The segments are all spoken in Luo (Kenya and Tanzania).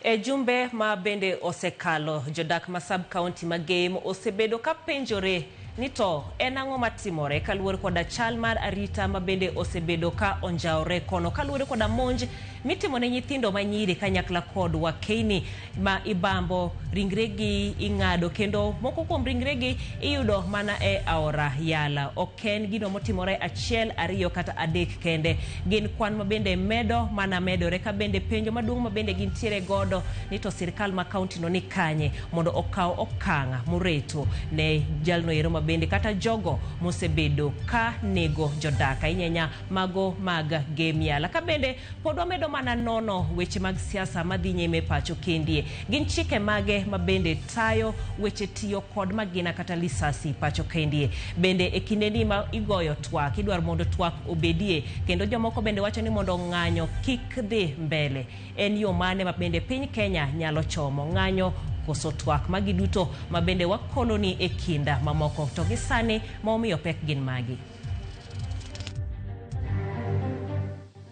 E jumbe ma bende osekalo, jodak ma sub county ma Gem osebedo ka penjore ni to en ang'o matimore kaluwore koda chal mar arita ma bende osebedo ka onjawre kono kaluwore koda monj mitimo ne nyithindo ma nyiri kanyakla kod wakeyni ma ibambo ringregi ing'ado kendo moko kuom ringregi iyudo mana e aora Yala. Ok en gino motimore achiel, ariyo kata adek kende. Gin kwan ma bende medo mana medore ka bende penjo maduong' ma bende gintiere godo ni to sirkal ma kaunti no ni kanye mondo okaw okang' moreto ne jalno ero ma bende kata jogo mosebedo ka nego jodak ahinya mago mag Gem Yala. Ka bende pod wamedo mana nono weche mag siasa madhi nyime pacho kendie. Gin chike mage ma bende tayo weche tiyo kod magina kata lisasi pacho kendie. Bende e kindeni ma igoyo twak, idwaro mondo twak obedie kendo jomoko bende wacho ni mondo ng'anyo kik dhi mbele. En yo mane ma bende piny Kenya nyalo chomo ng'anyo koso twak? Magi duto ma bende wakoloni e kinda mamoko to gi sani ma omiyo pek gin magi.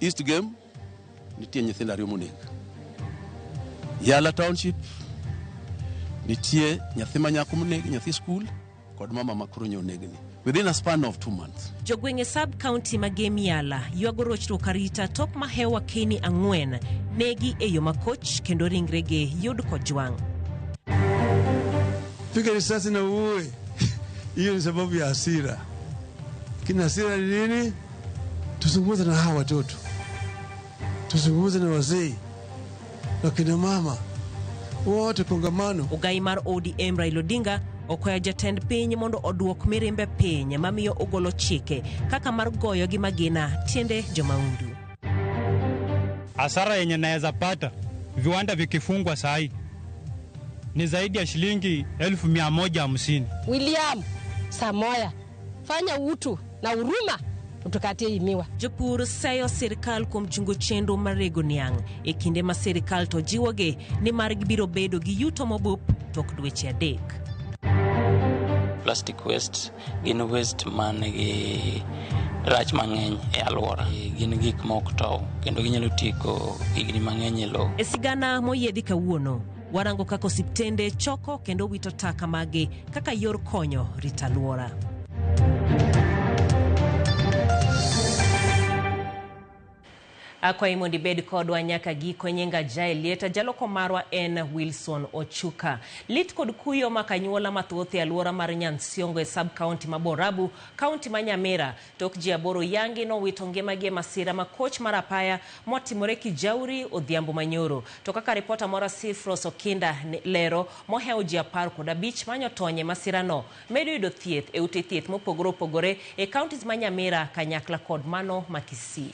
East Game nitie nyithindo ariyo moneg. Yala Township nitie nyathi ma nyako moneg, nyathi skul kod mama ma koro onegni within a span of 2 months. Jogweng' e sub county ma Gem Yala ywago rochruok arita tok mahewa keni ang'wen negi e yo makoch kendo ringregi yud kojwang'. Piga risasi na uue, hiyo ni sababu ya hasira. Lakini hasira ni nini? Tuzungumze na hawa watoto, tuzungumze na wazee na kina mama wote, kongamano. Ogai mar ODM Raila Odinga okwayo jatend piny mondo oduok mirimbe piny mamiyo ogolo chike kaka mar goyo gi magina tiende jomaundu. Hasara yenye naweza pata viwanda vikifungwa saa hii ni zaidi ya shilingi 150,000. William Samoei, fanya utu na huruma, utukatie hii miwa. Jopur seyo sirkal kuom chungo chenro mar rego niang' e kinde ma sirkal to jiwogi ni mar gibiro bedo gi yuto mobup tok dweche 3. Plastic waste gin waste man gi rach mang'eny e alwora. Gin gik mok tow kendo ginyalo tieko higni mang'eny e lowo. E sigana moyiedhi kawuono, warango kaka osiptende choko kendo wito taka magi kaka yor konyo rito alwora. Akwayi mondo ibed kodwa nyaka giko. Nyinga Jael Lieta, jaloko marwa en Wilson Ochuka. Lit kod kuyo mako anyuola mathoth e alwora mar Nyansiongo e sub county ma Borabu, kaunti ma Nyamira, tok ji aboro yangi nowito ngimagi e masira ma koch mar apaya motimore Kijauri odhiambo manyoro. To kaka ripota moro Sifros Okinda lero, mohewo ji 15 manyo tony e masirano medo yudo thieth e ute thieth mopogore opogore e counties ma Nyamira kanyakla kod mano ma Kisii.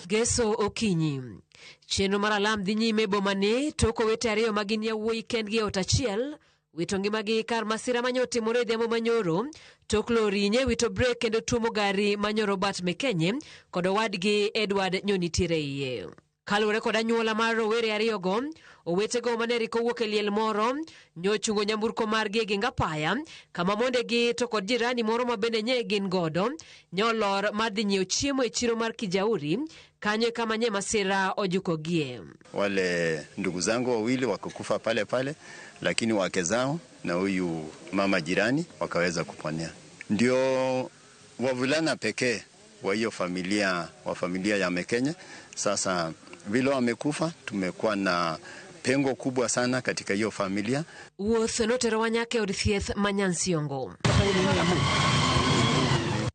Geso okinyi. Chenro mar alam dhi nyime e bomani tok owete ariyo ma gin yawuoyi kendgi e ot achiel wito ngimagi kar masira manye otimore e dhiambo manyoro tok lori nye wito brek kendo tuomo gari manyo Robert Mekenye kod owadgi Edward nyonitiere iye. Kaluwore kod anyuola mar rowere ariyogo, owetego mane rik owuok e liel moro nyochungo nyamburko margi e geng apaya kama mondegi to kod jirani moro ma bende nye gin godo nyolor mar dhi nyiewo chiemo e chiro mar Kijauri kanyo e kama nye masira ojukogie. Wale ndugu zangu wawili wakakufa pale pale, lakini wake zao na huyu mama jirani wakaweza kuponea. Ndio wavulana pekee wa hiyo familia, wa familia ya Mekenya. Sasa vile wamekufa, tumekuwa na pengo kubwa sana katika hiyo familia. Wuoth noterowa nyaka e od thieth ma Nyansiongo.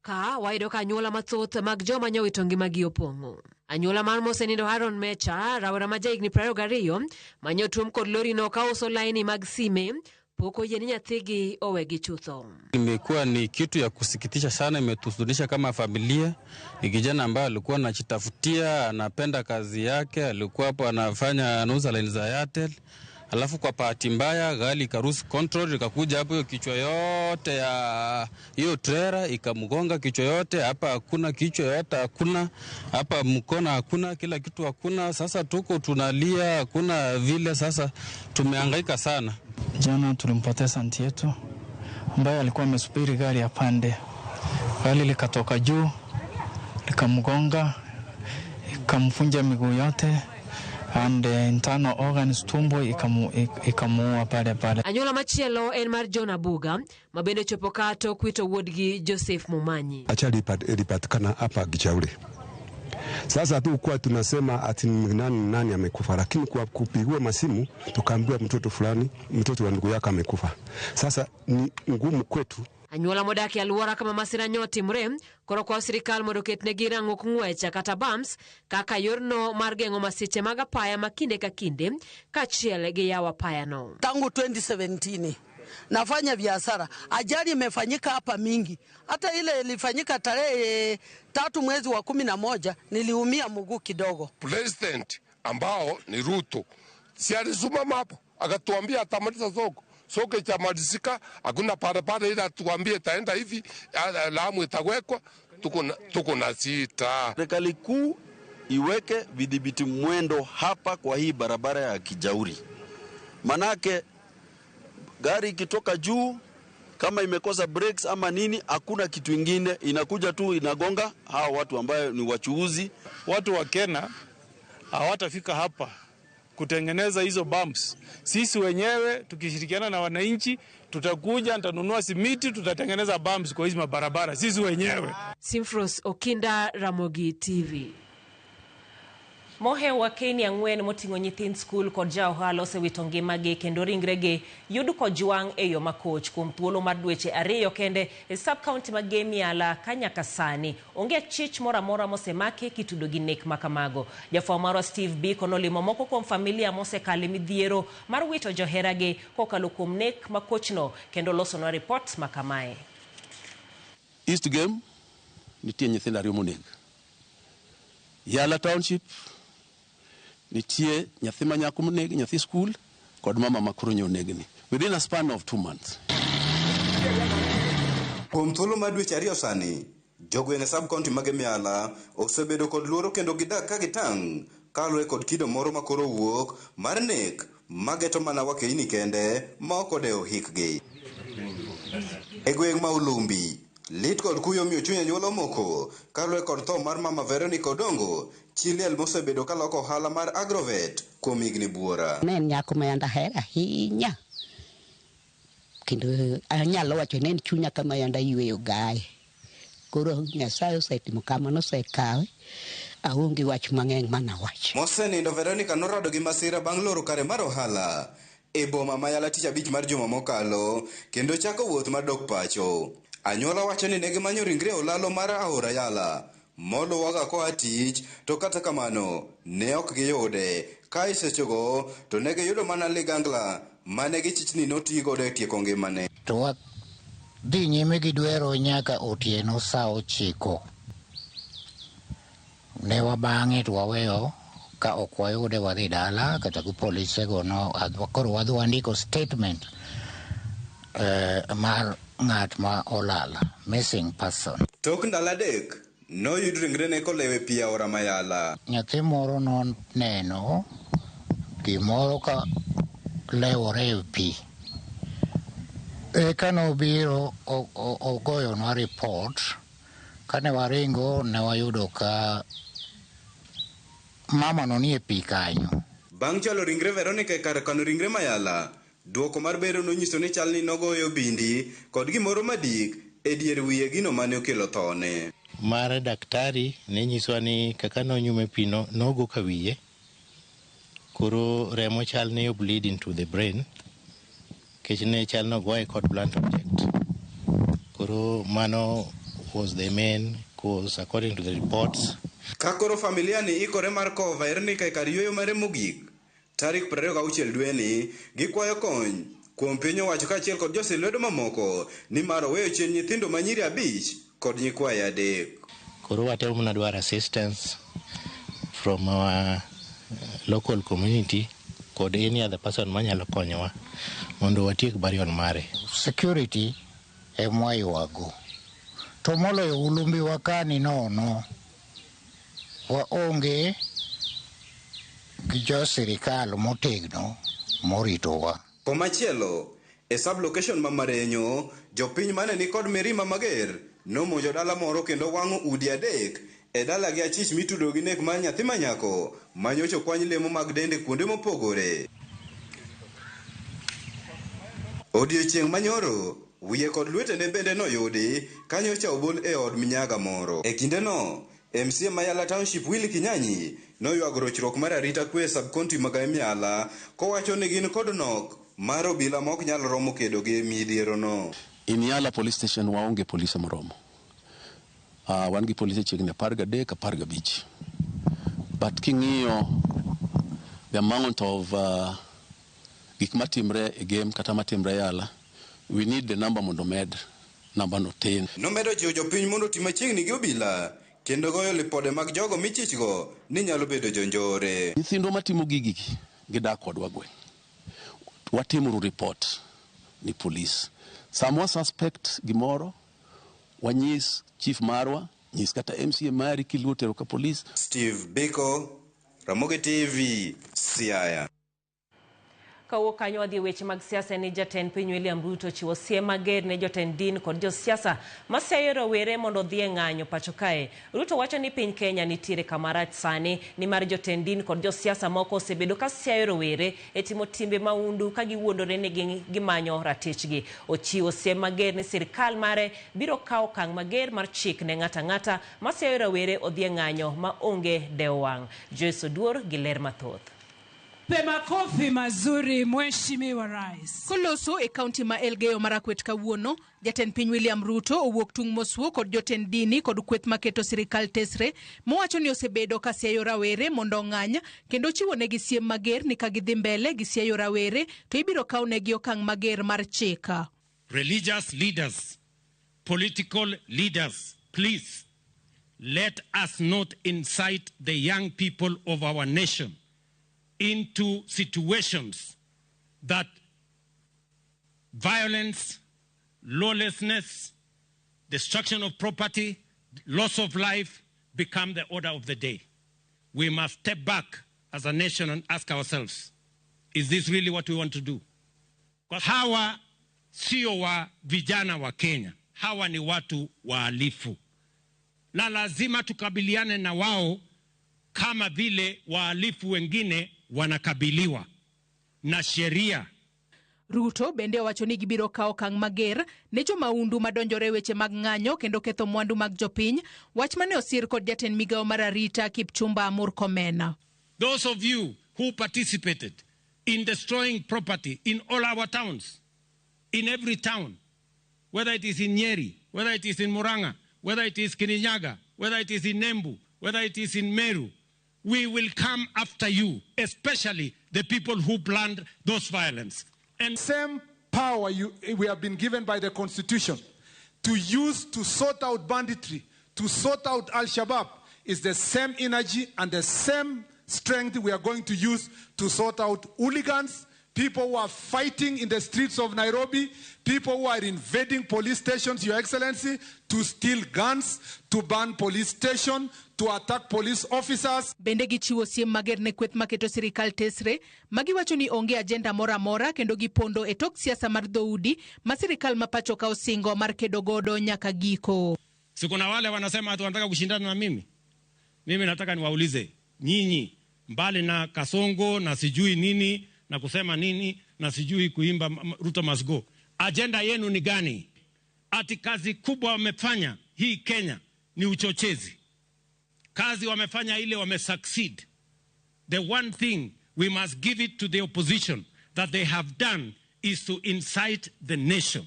Ka wayudo ka anyuola mathoth mag joma nyowito ngimagi opong'o. Anyuola mar mosenindo Aaron Mecha, rawera ma jahigni 22, manyotuom kod lorino ka uso laini mag sime, pok oyie ni nyathigi owegi chutho. Imekuwa ni kitu ya kusikitisha sana, imetuhuzunisha kama familia. Ni kijana ambaye alikuwa anajitafutia, anapenda kazi yake, alikuwa hapo anafanya, anauza laini za Airtel. Alafu kwa bahati mbaya gari ikalose control ikakuja hapo, hiyo kichwa yote ya hiyo trailer ikamgonga kichwa yote. Hapa hakuna kichwa yote, hakuna hapa mkono, hakuna kila kitu hakuna. Sasa tuko tunalia, hakuna vile. Sasa tumehangaika sana. Jana tulimpoteza auntie yetu ambaye alikuwa amesubiri gari apande. Gari likatoka juu likamgonga, ikamvunja miguu yote. And internal organs, tumbo ikamuua pale pale. Anyuola machielo en mar John Abuga ma bende chopo ka tok wito wuodgi Joseph Mumanyi. Ajali ilipatikana hapa Kijauri. Sasa hatukuwa tunasema ati nani nani amekufa, lakini kwa kupigiwa masimu tukaambiwa mtoto fulani, mtoto wa ndugu yako amekufa. Sasa ni ngumu kwetu. Anyuola modak e alwora kama masira nyo otimre koro kwayo sirikal mondo oketnegi rang'ok ng'wech kata bams kaka yorno mar geng'o masiche mag apaya ma kinde ka kinde kaachiel gi yawo apayano. Tangu 2017 nafanya biashara, ajali imefanyika hapa mingi. Hata ile ilifanyika tarehe 3 mwezi wa 11 niliumia mguu kidogo. President ambao ni Ruto si alisimama hapo akatuambia atamaliza soko. Soko itamalizika, hakuna barabara ile atuambie itaenda hivi, lamu itawekwa, tuko na sita. Serikali kuu iweke vidhibiti mwendo hapa kwa hii barabara ya Kijauri. Manake gari ikitoka juu kama imekosa brakes ama nini, hakuna kitu ingine, inakuja tu inagonga hawa watu ambayo ni wachuuzi. Watu wa Kenya hawatafika hapa kutengeneza hizo bumps. Sisi wenyewe tukishirikiana na wananchi tutakuja, nitanunua simiti, tutatengeneza bumps kwa hizi mabarabara sisi wenyewe. Simfros Okinda, Ramogi TV. Mohew Wakeni ang'wen moting'o nyithind skul kod ja ohala osewito ngimagi kendo ringregi yud kojwang' e yo makoch kuom thuolo mar dweche 2 kende e sub county ma Gem Yala ka nyaka sani onge chich moro amora mosemaki kitudo gi nek makamago. Jafwambo marwa Steve Biko nolimo moko kuom familia mosekale midhiero mar wito joheragi kokalo kuom nek makochno kendo losonwa ripot makamae. East Gem nitie nyithindo 2 moneg. Yala Township nitie nyathi ma nyako moneg, nyathi skul kod mama ma koro onegni within a span of 2 months. Kuom thuolo mar dweche 2 sani, jogweng' e sub county mag Miala osebedo kod luoro kendo gidak ka gitang' kaluwore kod kido moro ma koro wuok mar nek mageto mana wakeini kende ma ok odewo hikgi. E gweng' ma Ulumbi, lit kod kuyo miyo chuny anyuola omoko kaluwore kod tho mar mama Veronica Odongo, chi liel mosebedo kaloko ohala mar agrovet kuom higni buora. Ne en nyako ma yande ahero ahinya, kendo anyalo wacho ni en chunya kama yande ayweyo gae. Koro Nyasaye osetimo kamano, osekawe, aonge wach mang'eny mana wach. Mosenindo Veronica norado gi masira bang' loro kare mar ohala e boma ma Yala tich abich mar juma mokalo kendo chako wuoth mar dok pacho. Anyuola wacho ni ne gimanyo ringre olalo mar aora Yala moluwoga koa tich, to kata kamano ne ok giyude. Ka isechego to ne giyudo mana ligangla mane gichich ni notigodo e tieko ngimane. To wadhi nyime gi dwero nyaka otieno saa 9. Ne wabang'e to waweyo ka ok wayude wadhi dala kata gi polisego no koro wadhi wandiko statement mar ng'at ma olal, missing person. Tok ndalo 3 noyud ringrene kolewo e pi aora Mayala. Nyathi moro noneno gimoro ka lewore e pi. Eka nobiro ogoyonwa report. Kane waringo ne wayudo ka mama no nie pi kanyo. Bang' chwalo ringre Veronica e kar kano ringre Mayala, duoko mar bero nonyiso ni chal ni nogoyo bindi kod gimoro madik e dier wiye gino mane okelo thone. Mar daktari ne nyiswa ni kaka nonyume pi no nogo ka wiye, koro remo chal ni bleed into the brain, kech ne chal nogoye kod blunt object. Koro mano was the main cause according to the reports. Ka koro familia ni ikore mar kowo Veronica e kar yueyo mare mogik tarik 26 dweni, gikwayo kony kuom piny owacho kaachiel kod josil lwedo mamoko nimar oweyo chien nyithindo ma nyiri 5 kod nyikwaye 3. Koro watemo mana dwaro assistance from our local community kod any other person manyalo konyowa mondo watiek burial mare. Security emwa ywago. To moloyo Ulumbi wa kani nono, waonge gi jo sirikal motegno moritowa. Komachielo, e sub-location ma Marenyo, jopiny mane ni kod mirima mager nomonjo dala moro kendo wang'o udi 3 e dalagi achich mitudo gi nek mar nyathi manyako manyocha okwany lemo mag dende kuonde mopogore. Odiechieng' manyoro, wiye kod lwetene bende noyudi kanyocha obol e od minyaga moro. E kindeno, MCA ma Yala Township Willy Kinyanyi noywago rochruok mar arita kwe e sub-county ma Miala kowacho ni gin kod nok mar obila ma ok nyal romo kedo gi midhierono. In Yala police station waonge polise moromo. Wan gi polise chiegni 13 15. But king'iyo the amount of gik matimre e game kata matimre Yala, we need the number mondo med namba no tin. Nomedo jiwo jopiny mondo oti machiegni gi obila kendo goyo lipode mag jogo michichgo ni nyalo bedo jonjore. Nyithindwa matimo gigi gidak kodwa gweng'. Watimuru report ni police. Sama suspect gimoro, wanyis chief marwa, nyis kata MCA mari kiluo tero ka police. Steve Biko, Ramogi TV, Siaya. Kawuok kanyo wadhi e weche mag siasa ni jatend piny William Ruto chiwo siem mager ne jotend din kod josiasa masiayo rowere mondo odhi e ng'anyo pacho kae. Ruto wacho ni piny Kenya nitiere kama rach sani nimar jotend din kod josiasa moko osebedo ka siayo rowere e timo timbe mahundu ka giwuondore ni gimanyo ratichgi. Ochiwo siem mager ni sirikal mare biro kawo okang' mager mar chik ne ng'ato ang'ata masiayo rowere odhi e ng'anyo ma onge dewo wang'. Joyce Oduor gi ler mathoth. Pe makofi mazuri Mheshimiwa Rais. Koloso e kaunti ma Elgeyo Marakwet kawuono, jatend piny William Ruto owuok tung' mosuo kod jotend dini kod kweth maketo sirikal tesre mowacho ni osebedo ka siayo rawere mondo ong'any kendo chiwo negi siem mager ni ka gidhi mbele gi siayo rawere to ibiro kaw negi okang' mager mar chik. Religious leaders, political leaders, please let us not incite the young people of our nation into situations that violence, lawlessness, destruction of property, loss of life become the order of the day. We must step back as a nation and ask ourselves, is this really what we want to do? Hawa sio wa vijana wa Kenya, hawa ni watu wahalifu, na lazima tukabiliane na wao kama vile wahalifu wengine wanakabiliwa na sheria. Ruto bende owacho ni gibiro kawo okang' mager ne jomaundu madonjore weche mag ng'anyo kendo ketho mwandu mag jopiny, wach mane osir kod jatend migawo mar arita Kipchumba Murkomen. Those of you who participated in destroying property in all our towns, in every town, whether it is in Nyeri, whether it is in Murang'a, whether it is Kirinyaga, whether it is in Embu, whether it is in Meru, we will come after you, especially the people who planned those violence. And same power we have been given by the Constitution to use to sort out banditry, to sort out Al-Shabaab, is the same energy and the same strength we are going to use to sort out hooligans, people who are fighting in the streets of Nairobi, people who are invading police stations, Your Excellency, to steal guns, to burn police station, to attack police officers. Bende gichiwo siem mager ne kweth maketo sirikal tesre, magiwacho ni onge agenda moro amora kendo gipondo e tok siasa mar dhoudi ma sirikal ma pacho ka osingo mar kedo godo nyaka giko. Si kuna wale wanasema ati wanataka kushindana na mimi. Mimi nataka niwaulize nyinyi, mbali na Kasongo na sijui nini na kusema nini na sijui kuimba Ruto must go, agenda yenu ni gani? Ati kazi kubwa wamefanya hii Kenya ni uchochezi. Kazi wamefanya ile wame succeed. The one thing we must give it to the opposition that they have done is to incite the nation.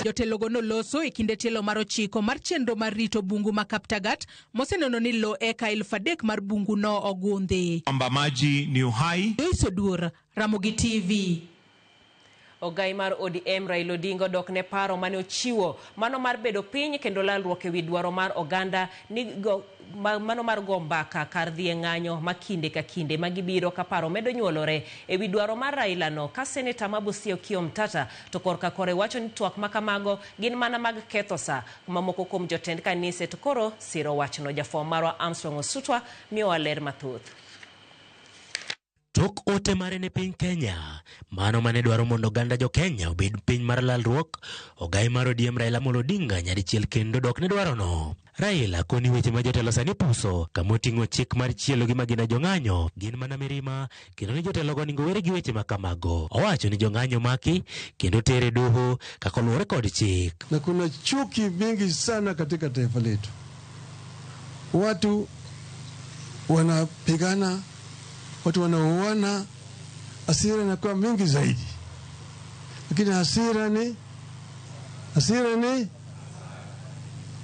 Jotelogo noloso e kinde tielo mar 9 mar chenro mar rito bungu ma Kaptagat moseneno ni lo eka 3,000 mar bungu no ogundhi. Kwamba maji ni uhai. Joyce Oduor, Ramogi TV. Ogai mar ODM Raila Odinga dok ne paro mane ochiwo mano mar bedo piny kendo lalruok ewi dwaro mar oganda ni mano mar go mbaka kar dhi e ng'anyo ma kinde ka kinde magibiro ka paro medo nyuolore ewi dwaro mar Raila no ka seneta ma Busia Okiya Omtatah to korka kore wacho ni twak makamago gin mana mag ketho sa mamoko kuom jotend kanise to koro siro wachno. Jafwambo marwa Armstrong Osutwa miyowa ler mathoth. Tok ote mare ne piny Kenya, mano mane dwaro mondo oganda jo Kenya obed piny mar lalruok, ogai mar ODM Raila Amolo Odinga nyadichiel kendo dok ne dwarono. Raila koni weche ma jotelo sani puso kama oting'o chik mar chielo gi magina jong'anyo gin mana mirima kendo ni jotelogo onego were gi weche ma kamago. Owacho ni jong'anyo maki kendo tere doho kaka oluwore kod chik. Na kuna chuki mingi sana katika taifa letu. Watu wanapigana, watu wanauana, hasira inakuwa mingi zaidi. Lakini hasira ni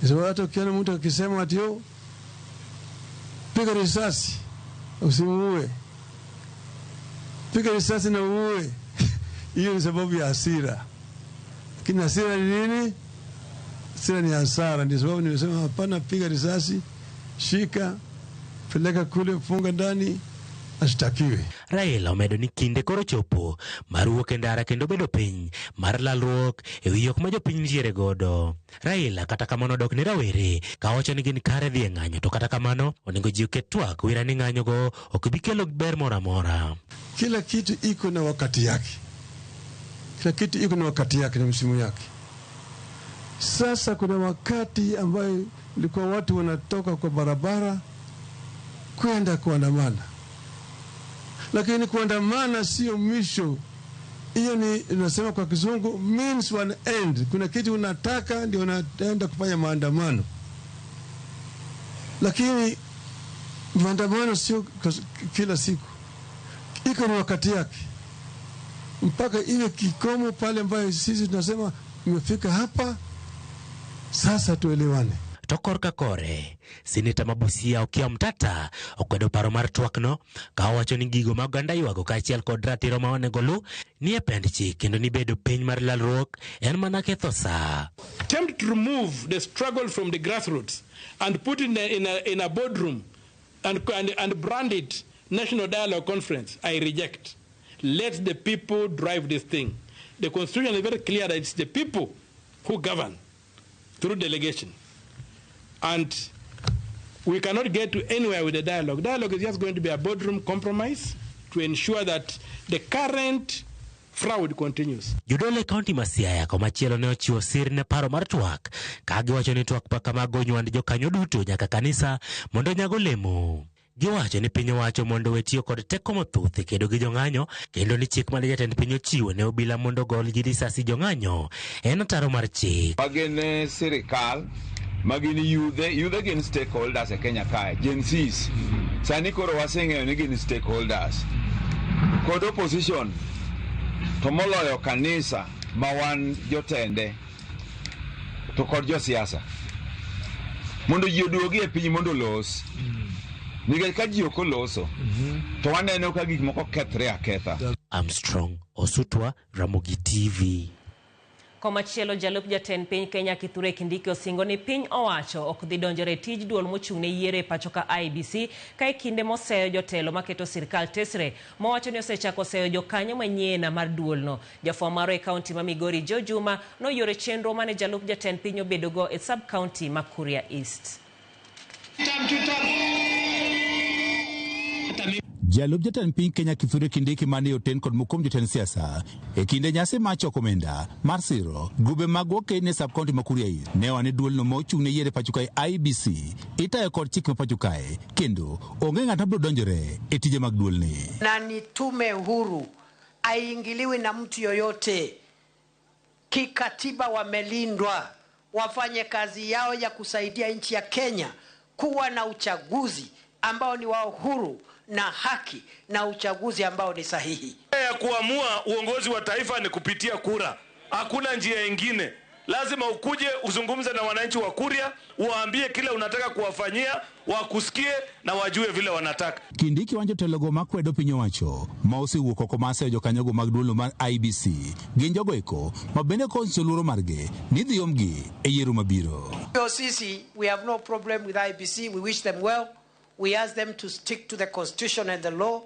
sababu hata ukiona mtu akisema ati yo piga risasi usimuue, piga risasi na uue, hiyo ni sababu ya hasira. Lakini hasira ni nini? Hasira ni hasara. Ndio sababu nimesema hapana, piga risasi, shika, peleka kule, funga ndani, ashtakiwe. Raila omedo ni kinde koro chopo mar wuok e ndara kendo bedo piny mar lalruok e wi yok ma jopiny nitiere godo. Raila kata kamano dok ne rawere ka owacho ni gin kare dhi e ng'anyo, to kata kamano onego ji oket twak wira ni ng'anyogo ok bi kelo ber moro amora. Kila kitu iko na wakati yake, kila kitu iko na wakati yake na msimu yake. Sasa kuna wakati ambayo ilikuwa watu wanatoka kwa barabara kwenda kuandamana, lakini kuandamana sio mwisho. Hiyo ni inasema kwa kizungu means one end. Kuna kitu unataka ndio unaenda kufanya maandamano, lakini maandamano sio kila siku, iko na wakati yake mpaka iwe kikomo pale ambayo sisi tunasema imefika hapa, sasa tuelewane. To korka kore, sineta ma Busia Okiya Omtata okwedo paro mar twakno ka owacho ni gigo ma oganda ywago kaachiel kod ratiro ma onego lu ni e pend chik kendo ni bedo piny mar lalruok en mana ketho sa. Attempt to remove the struggle from the grassroots and put it in a boardroom and brand it National Dialogue Conference, I reject. Let the people drive this thing. The Constitution is very clear that it's the people who govern through delegation. And we cannot get to anywhere with the dialogue. Dialogue is just going to be a boardroom compromise to ensure that the current fraud continues. Jodolo e kaunti ma Siaya komachielo ne ochiwo sir ne paro mar twak ka giwacho ni twak kamago nywand jokanyo duto nyaka kanisa mondo onyag olemo. Giwacho ni piny owacho mondo owe tiyo kod teko mathoth e kedo gi jong'anyo kendo ni chik mane jatend piny ochiwo ne obila mondo ogol gi risasi jong'anyo en ataro mar chik. Magin sirikal, magin yudhe gin stakeholders e Kenya kae, Gen Zs. Sani koro waseng'eyo ni gin stakeholders. Kod opposition, to moloyo kanisa ma wan jotende, to kod josiasa. Mondo ji oduogi e piny mondo olos. Nikech ka ji ok oloso, to waneno ka gik moko kethre aketha. Armstrong Osutwa, Ramogi TV. Komachielo, jalup jatend piny Kenya Kithure Kindiki osingo ni piny owacho ok dhi donjore e tij duol mochung' ne yiero e pacho ka IEBC ka e kinde moseyo jotelo maketo sirkal tesre, mowacho ni osechako seyo jokanyo manyien mar duolno. Jafwambo marwa e kaunti ma Migori Joe Juma noyore chenro mane jalup jatend piny obedogo e sub county ma Kuria East. Jalup jatend piny Kenya Kithure Kindiki mane oten kod moko kuom jotend siasa e kinde nyasi mar choko omenda mar siro grube mag wakeni e sub county ma Kuria East ne owane duolno ma ochung' ne yiero e pacho kae IEBC itayo kod chik ma pacho kae kendo onge ng'at mabiro donjore e tije mag duolni. Na ni tume huru, haiingiliwi na mtu yoyote. Kikatiba wamelindwa, wafanye kazi yao ya kusaidia nchi ya Kenya kuwa na uchaguzi ambao ni wa uhuru na haki na uchaguzi ambao ni sahihi. Ya kuamua uongozi wa taifa ni kupitia kura, hakuna njia ingine. Lazima ukuje uzungumze na wananchi wa Kuria, waambie kile unataka kuwafanyia, wakusikie na wajue vile wanataka. Kindiki wacho jotelo makwedo piny owacho ma osewuok oko mar seyo jokanyogo mag duolno mar IEBC gin jogo eko ma bende konyiso luoro margi ni idhi omgi e yiero mabiro. Sisi, we have no problem with IEBC, we wish them well. We ask them to stick to the constitution and the law.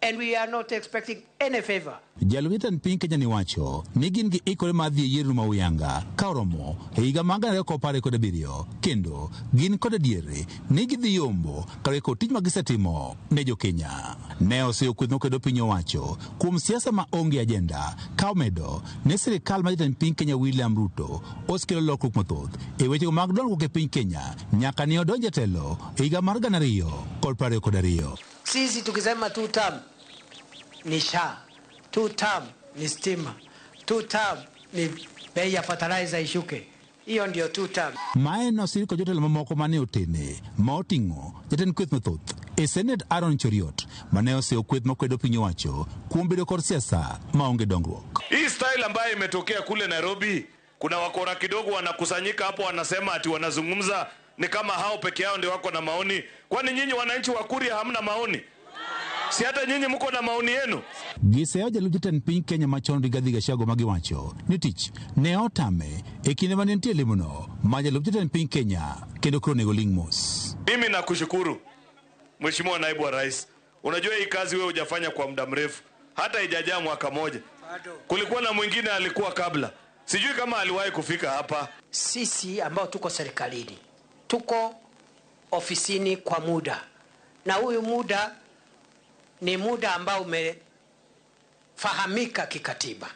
And we are not expecting any favor. Jalup jatend piny Kenya ni wacho ni gin gi ikore mar dhi e yiero ma uyanga ka oromo e higa mar 2027 kendo gin kod adier ni gidhi yombo kaluwore kod tich ma gisetimo ne jokenya. Ne oseyo kweth makwedo piny owacho kuom siasa ma onge ajenda ka omedo ni sirikal mar jatend piny Kenya William Ruto osekelo lokruok mathoth e wechego mag dongruok e piny Kenya nyaka ne odonj e telo e higa mar 2022. Sisi tukisema two term ni SHA, two term ni stima, two term ni bei ya fertilizer ishuke. Hiyo ndio two term. Mae nosir kod jotelo mamoko mane otene ma oting'o jatend kweth mathoth e Senate Aaron Cheriot mane oseyo kweth makwedo piny owacho kuom bedo kod siasa maonge dongruok. Hii style ambayo imetokea kule Nairobi, kuna wakora kidogo wanakusanyika hapo, wanasema ati wanazungumza ni kama hao peke yao ndio wako na maoni. Kwani nyinyi wananchi wa Kuria hamna maoni? Si hata nyinyi mko na maoni yenu? Giseyo jalup jatend piny Kenya machon Rigathi Gachagua ma giwacho ni tich ne otame e kinde mane nitie limono ma jalup jatend piny Kenya kendo koro onego ling' mos. Mimi nakushukuru Mheshimiwa Naibu wa Rais. Unajua hii kazi wewe hujafanya kwa muda mrefu, hata haijajaa mwaka moja. Kulikuwa na mwingine alikuwa kabla, sijui kama aliwahi kufika hapa. Sisi ambao tuko serikalini tuko ofisini kwa muda, na huyu muda ni muda ambao umefahamika kikatiba.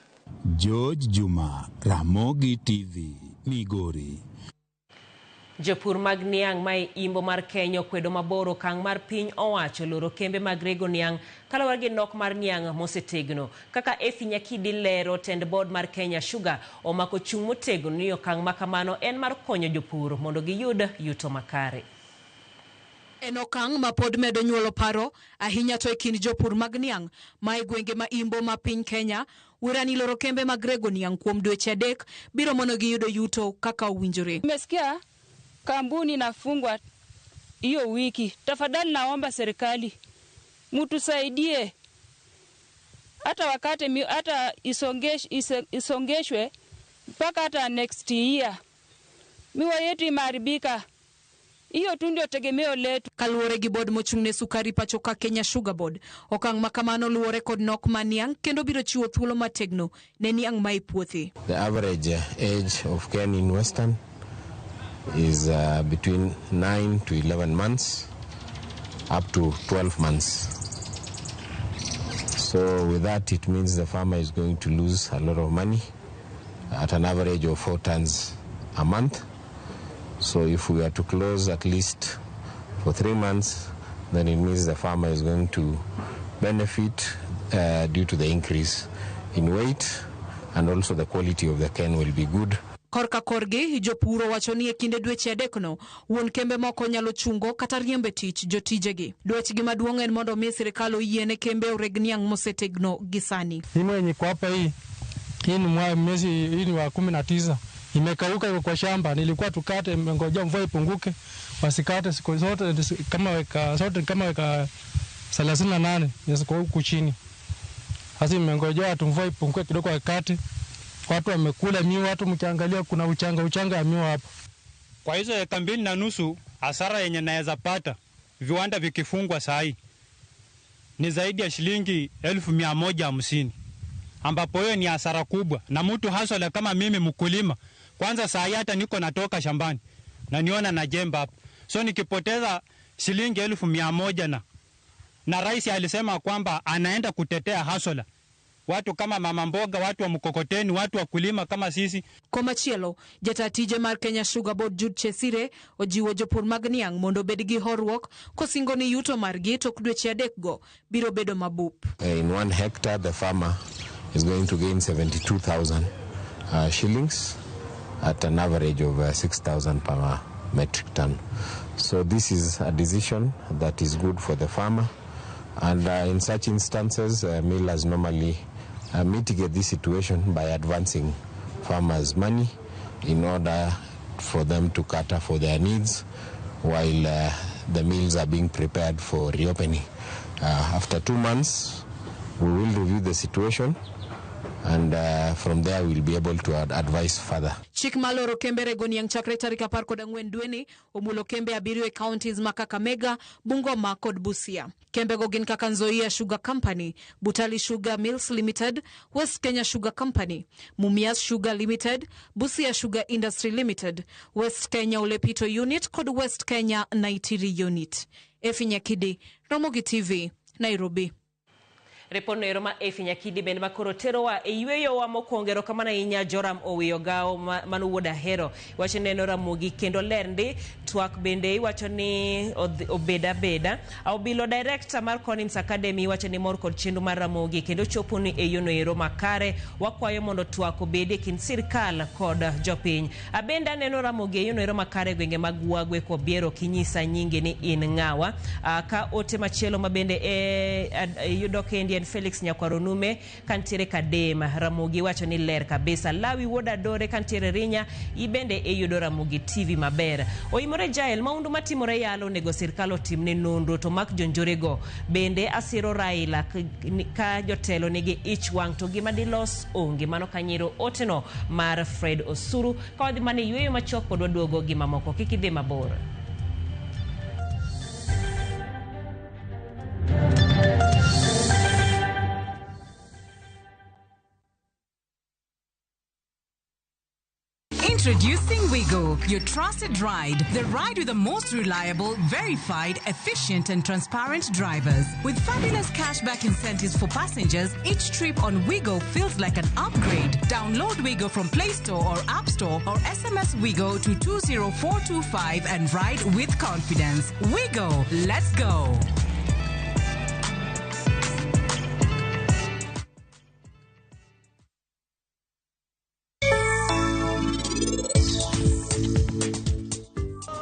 George Juma, Ramogi TV, Migori. Jopur mag niang' ma e imbo mar Kenya okwedo mabor okang' mar piny owacho loro kembe mag rego niang' kaluwore gi nok mar niang' mosetegno. Kaka Effie Nyakidi lero, tend board mar Kenya Sugar omako chung' motegno ni okang' ma kamano en mar konyo jopur mondo giyud yuto makare. En okang' ma pod medo nyuolo paro ahinya to e kind jopur mag niang' ma e gwenge ma imbo ma piny Kenya. Werani loro kembe mag rego niang' kuom dweche 3 biro mono giyudo yuto kaka owinjore. Nimesikia kampuni inafungwa hiyo wiki. Tafadhali naomba serikali mtusaidie, hata wakati hata isongeshwe mpaka hata next year. Miwa yetu imeharibika. Hiyo tu ndio tegemeo letu. Kaluwore gi board mochung' ne sukari pacho ka Kenya Sugar Board, okang' ma kamano luwore kod nok mar niang' kendo biro chiwo thuolo mategno ne niang' ma e puothe. The average age of cane in Western is between 9 to 11 months, up to 12 months. So with that, it means the farmer is going to lose a lot of money at an average of 4 tons a month. So if we are to close at least for 3 months, then it means the farmer is going to benefit due to the increase in weight, and also the quality of the cane will be good. Korka korgi, jopur owacho ni e kinde dweche 3 no, wuon kembe moko nyalo chungo kata riembe tich jotijegi. Dwachgi maduong' en mondo mi sirikal oyiene kembe oreg niang' mosetegno gi sani. Hii iko hapa hii ni mwezi hii ni wa 19. Imekauka iko kwa shamba, nilikuwa tukate, ngoja mvua ipunguke, wasikate siku zote kama weka zote kama weka 38 ziko huku chini. Sasa imengoja tu mvua ipunguke kidogo wakate. Watu wamekula miwa, watu mkiangalia kuna uchanga ya miwa hapo. Kwa hizo eka 2.5 hasara yenye naweza pata viwanda vikifungwa saa hii ni zaidi ya shilingi 150,000, ambapo hiyo ni hasara kubwa. Na mtu hasa kama mimi mkulima, kwanza saa hii hata niko natoka shambani na niona na jemba hapo, so nikipoteza shilingi 100,000 na rais alisema kwamba anaenda kutetea hasola watu kama mama mboga, watu wa mkokoteni, watu wa kulima kama sisi. Komachielo, jata tije mar Kenya Sugar Board Jude Chesire ojiwo jopur mag niang' mondo obed gi horuok kosingo ni yuto margi tok dweche 3 go biro bedo mabup. In 1 hectare the farmer is going to gain 72,000 shillings at an average of 6,000 per metric ton. So this is a decision that is good for the farmer, and in such instances millers normally mitigate this situation by advancing farmers money in order for them to cater for their needs while the mills are being prepared for reopening. After 2 months, we will review the situation And from there we'll be able to advise further. Chik maloro kembe rego niang' chakre tarik 14 dweni omulo kembe 7 e counties ma Kakamega, Bungoma kod Busia. Kembego gin kaka Nzoia Sugar Company, Butali Sugar Mills Limited, West Kenya Sugar Company, Mumias Sugar Limited, Busia Sugar Industry Limited, West Kenya Olepito Unit kod West Kenya Naitiri Unit. Efi Nyakidi, Ramogi TV, Nairobi. Repono ero ma Efi Nyakidi bende makoro terowa e yweyowa mokwongo. Erokamano ahinya Joram Owiyo Gawo mano wuod Ahero. Iwacho neno Ramogi kendo ler ndi. Twak bende iwacho ni obeda beda. Obilo director mar Conims Academy iwacho ni mor kod chenro mar Ramogi kendo chopo ni e yono ero makare. Wakwayo mondo twak obed e kind sirkal kod jopiny. Abende aneno Ramogi e yono ero makare gwenge mag Wagwe Kobiero kinyisa nyinge ni in ng'awa. Ka ote machielo ma bende yudo kendi en Felix Nyakwaronume kantiere Kadema. Ramogi wacho ni ler kabisa. Lawi wuod Adore kantiere Rinya ibende iyudo Ramogi TV maber. Oimore Jael maundu matimore yalo onego sirkal otimne nonro to mak jonjorego. Bende asiro Raila ka jotelo nigi ich wang' to gima dilos onge. Mano kanyiro oteno mar Fred Osuru. Ka wadhi mana e yweyo machuok pod waduogo gi mamoko. Kik idhi mabor. Introducing Wigo, your trusted ride. The ride with the most reliable, verified, efficient, and transparent drivers. With fabulous cashback incentives for passengers, each trip on Wigo feels like an upgrade. Download Wigo from Play Store or App Store or SMS Wigo to 20425 and ride with confidence. Wigo, let's go.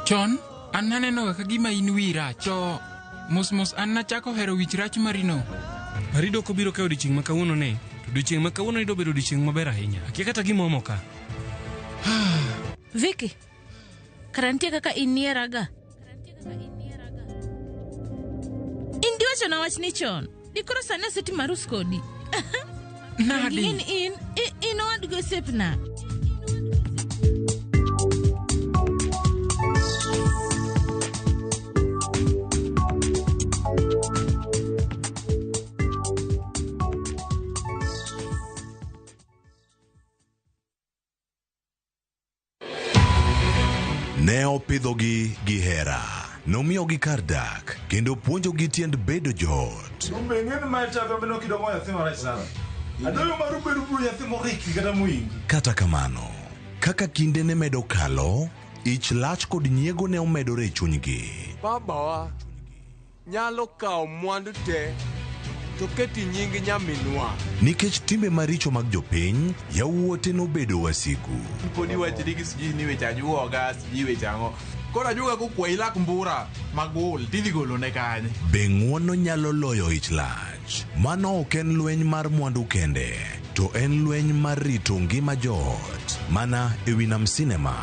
Chon, an naneno ka gima in wi rach, to mos mos an nachako hero wich rach marino. Marido ok obiro ka odiochieng' ma kawuono ne, to odiochieng' ma kawuono ni dobedo odiochieng' maber ahinya. Akia kata gima omo ka. Vicky, kara nitie kaka inieraga. In diwachona wachni chon. Dikoro sani asetimo arus kodi. Nadi? In owadgi osiepna. Ne opidhogi gi hera, nomiyogi kar dak, kendo puonjogi tiend bedo joot. Kata kamano, kaka kinde ne medo kalo, ich lach kod nyiego ne omedore e chunygi. Babawa nyalo kawo mwandu te to keti nying nyaminwa. Nikech timbe maricho mag jopiny, yawuote nobedo wasigu. Pod iwachni gi sijui ni weche ajuoga, sijui weche ang'o. Koro ajuoga kokwayi lak mbura magul tidhi golone kanye. Be ng'uono nyalo loyo ich lach? Mano ok en lweny mar mwandu kende, to en lweny mar rito ngima joot. Mana e wi Nam Cinema,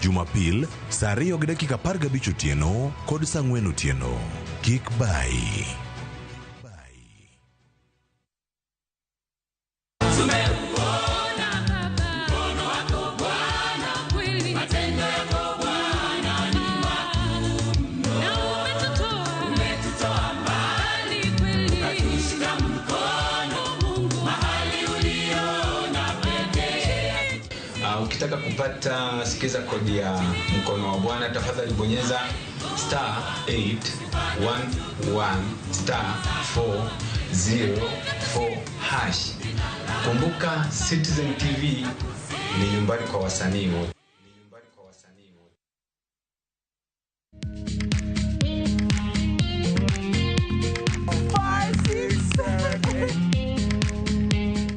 Jumapil, saa 2:15 otieno kod saa 4 otieno. Kik bayi. Ukitaka kupata sikiza kodi ya mkono wa Bwana, tafadhali bonyeza star 811 star 404 hash. Kumbuka Citizen TV ni nyumbani kwa wasanii wote.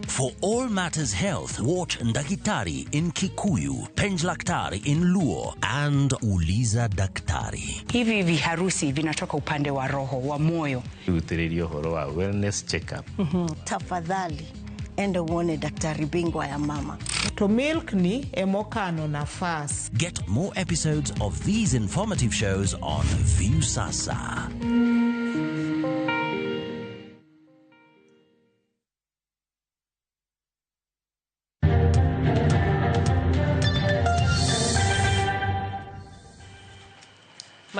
For all matters health, watch Ndakitari in Kikuyu, Penjlaktari in Luo, and Uliza Daktari. Hivi viharusi vinatoka upande wa roho, wa moyo. Utiririo horo wa wellness checkup. Tafadhali enda uone daktari bingwa ya mama. To milk ni emokano nafas. Get more episodes of these informative shows on Viusasa.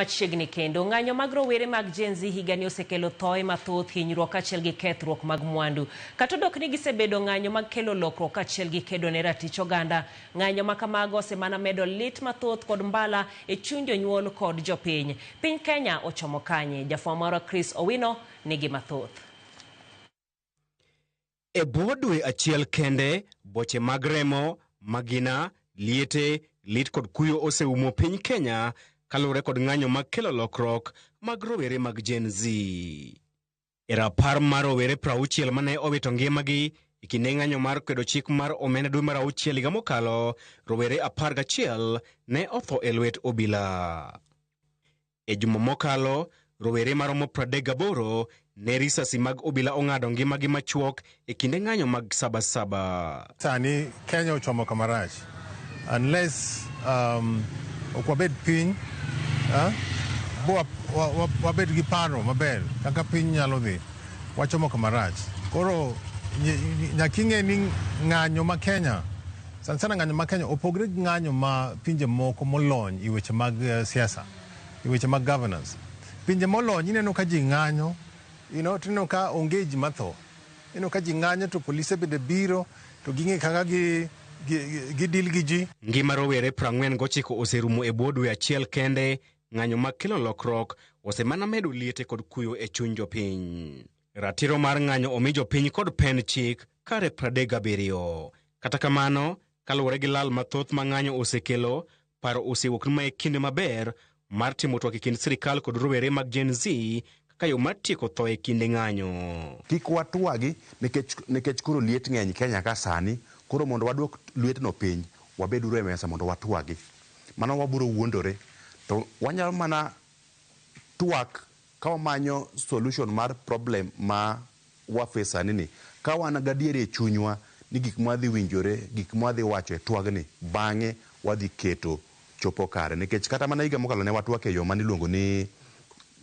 Machiegni kendo, ng'anyo mag rowere mag Gen Z higani osekelo thoe mathoth, hinyruok kaachiel gi kethruok mag mwandu. Kata odok ni gisebedo ng'anyo mag kelo lokruok kaachiel gi kedo ne ratich oganda, ng'anyo ma kamago osemana medo lit mathoth kod mbala e chuny jonyuol kod jopiny. Piny Kenya ochomo kanye? Jafwambo marwa Chris Owino nigi mathoth. E bwo dwe achiel kende, boche mag remo, magina, liete, lit kod kuyo oseumo piny Kenya kaluwore kod ng'anyo mag kelo lokruok mag rowere mag Gen Z. E rapar mar rowere 60 mane owito ngimagi e kinde ng'anyo mar kwedo chik mar omenda dwe mar auchiel higa mokalo, rowere 11 ne otho e lwet obila. E juma mokalo, rowere maromo 38 ne risasi mag obila ong'ado ngimagi machuok e kinde ng'anyo mag Sabasaba. Sani Kenya ochomo kama rach unless ok wabed piny bo wabed gi paro maber kaka piny nyalo dhi, wachomo kama rach. Koro nyaka ing'e ni ng'anyo ma Kenya sana sana, ng'anyo ma Kenya opogre gi ng'anyo ma pinje moko molony e weche mag siasa, e weche mag governance. Pinje molony ineno ka ji ng'anyo, tineno ka onge ji matho. Ineno ka ji ng'anyo to polise bende biro to ging'e kaka gi deal gi ji. Ngima rowere 49 oserumo e bwo dwe achiel kende. Ng'anyo mag kelo lokruok osemana medo liete kod kuyo e chuny jopiny. Ratiro mar ng'anyo omi jopiny kod pen chik kare 37. Kata kamano, kaluwore gi lal mathoth ma ng'anyo osekelo, paro osewuok ni mae kinde maber mar timo twak e kind sirikal kod rowere mag Gen Z kaka yo mar tieko tho e kinde ng'anyo. Kik watwagi nikech koro liet ng'eny Kenya ka sani, koro mondo waduok lietno piny, wabeduru e mesa mondo watwagi. Mano wabiro wuondore, to wanyalo mana twak ka wamanyo solution mar problem ma waface sani ni. Ka wan gadieri e chunywa ni gik mwadhi winjore, gik mwadhi wacho e twagni, bang'e wadhi keto chopo kare. Nikech kata mana higa mokalo ne watwak e yo maniluongo ni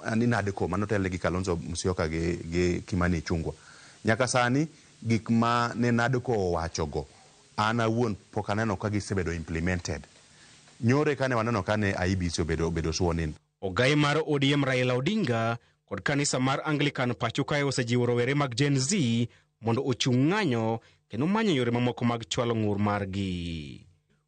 NADCO manotelne gi Kalonzo Musyoka gi Kimani Ichung'wa. Nyaka sani gik ma ne NADCO owachogo an awuon pok aneno ka gisebedo implemented. Nyore kane waneno kane IEBC obedo sworn in. Ogai mar ODM Raila Odinga kod kanisa mar Anglican pacho kae osejiwo rowere mag Gen Z mondo ochung' ng'anyo kendo manyo yore mamoko mag chwalo ng'ur margi.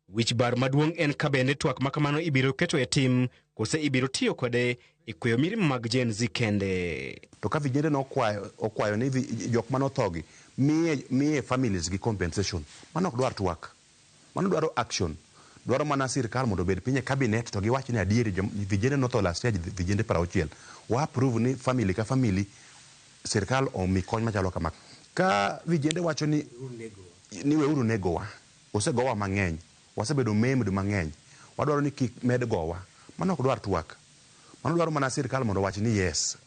Wich bar maduong' en ka bende twak ma kamano ibiro keto e tim kose ibiro tiyo kode e kweyo mirima mag Gen Z kende. To ka vijende no okwayo ni jok manothogi miye families gi compensation, mano ok dwar twak, mano dwaro action. Dwaro mana sirikal mondo obed piny e cabinet to giwach ni adieri vijende notho last year vijende 60. Wa approve ni family ka family sirikal omi kony machalo kama. Ka vijende wacho ni weuru negowa, osegowa mang'eny, wasebedo maimed mang'eny, wadwaro ni kik med gowa, mano ok dwar twak. Mano dwaro mana sirikal mondo owach ni yes,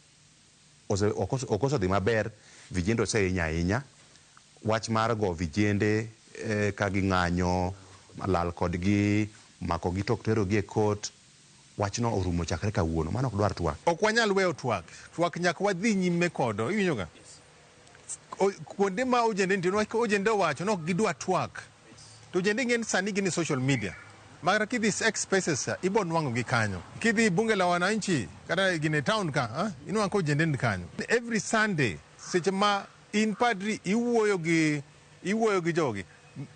ok osedhi maber, vijende osehinyo ahinya. Wach mar go vijende ka ging'anyo, lal kodgi, makogi tok terogi e court, wachno orumo chakre kawuono. Mano ok dwar twak. Ok wanyal weyo twak. Twak nyaka wadhi nyime kodo. Iwinjo ga? Kuonde ma ojende nitie, niwach ojende owacho ni ok gidwa twak. To ojende ng'eny sani gin e social media. Makata kidhi X spaces ibo nwang'o gi kanyo. Kidhi bunge la wananchi kata gine town ka, inwang'o ka ojende ni kanyo. Every Sunday seche ma in padri iwuoyo gi jogi,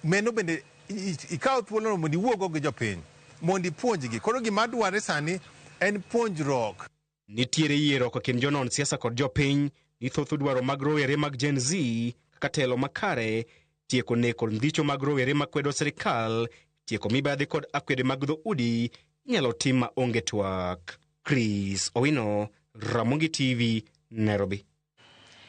meno bende ikawo thuolono mondo iwuogo gi jopiny, mondo ipuonjgi. Koro gima dwarre sani en puonjruok. Nitiere yierruok e kind jonon siasa kod jopiny ni thoth dwaro mag rowere mag Gen Z kaka telo makare, tieko nek kod ndhicho mag rowere makwedo sirikal, tieko mibadhi kod akwede mag dhoudi inyalo tim ma onge twak. Chris Owino, Ramogi TV, Nairobi.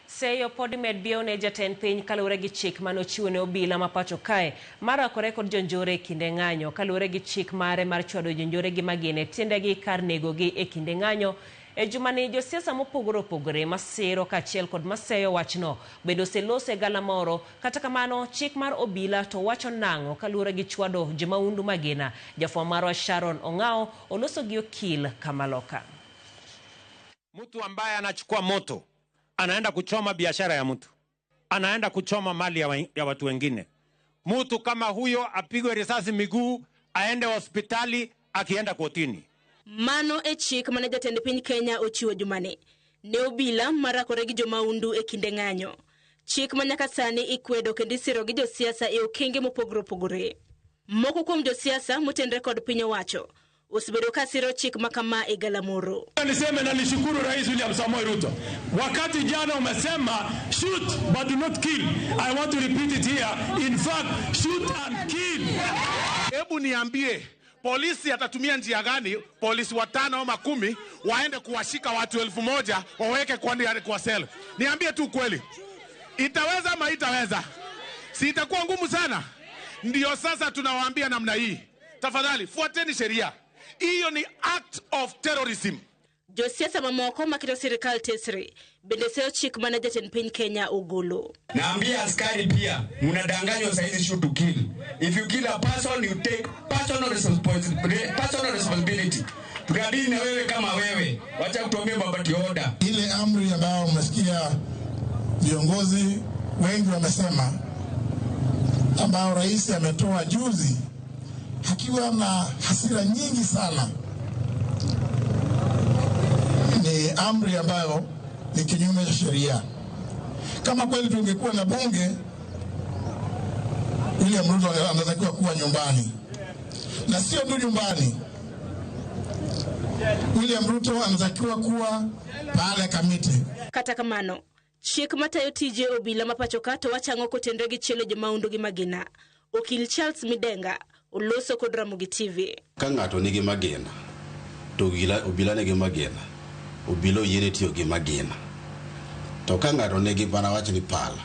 Seyo pod med biewo ne jatend piny kaluwore gi chik manochiwo ne obila ma pacho kae mar rakore kod jonjore e kinde ng'anyo. Kaluwore gi chik mare mar chwado jonjore gi magina e tiendegi kar negogi e kinde ng'anyo. E jumani josiasa mopogore opogore masiro kaachiel kod maseyo wachno bende oseloso e galamoro. Kata kamano chik mar obila to wacho nang'o kaluwore gi chwado jomaundu magina. Jafwambo marwa Sharon Ong'ao oloso gi okil Kamaloka. Mtu ambaye anachukua moto anaenda kuchoma biashara ya mtu, anaenda kuchoma mali ya watu wengine. Mtu kama huyo apigwe risasi miguu, aende hospitali, akienda kotini. Mano e chik mane jatend piny Kenya ochiwo jumani ne obila marakore gi jomaundu e kinde ng'anyo. Chik ma nyaka sani ikwedo kendo isiro gi josiasa e okenge mopogore opogore. Moko kuom josiasa motenre kod piny owacho osebedo ka siro chik ma kama e galamoro. Niseme na nishukuru Rais William Samoei Ruto. Wakati jana umesema shoot but do not kill. I want to repeat it here. In fact, shoot and kill. Hebu niambie, polisi atatumia njia gani? Polisi 5 ama 10 waende kuwashika watu 1000 waweke kwa sel. Niambie tu kweli, itaweza ama itaweza? Si itakuwa ngumu sana? Ndio sasa tunawaambia namna hii, tafadhali fuateni sheria. Hiyo ni act of terrorism. Josiasa mamoko maketo sirikal tesre bende seyo chik mane jatend piny Kenya ogolo. Naambia askari pia, mnadanganywa saizi shoot to kill. If you kill a person you take personal responsibility. Tukadili na wewe kama wewe, wacha kutumia mabati order. Ile amri ambayo umesikia viongozi wengi wamesema, ambao rais ametoa juzi akiwa na hasira nyingi sana, ni amri ambayo ni kinyume cha sheria. Kama kweli tungekuwa na bunge, William Ruto anatakiwa kuwa nyumbani, na sio tu nyumbani. William Ruto anatakiwa kuwa pale Kamiti. Kata kamano, chik matayo tije obila ma pacho ka to wachang'o kotenre gi chielo jomaundu gi magina. Okil Charles Midenga oloso kod Ramogi TV. Ka ng'ato nigi magina to obila nigi magina, obila oyiene tiyo gi magina. To ka ng'ato nigi mana wach ni pala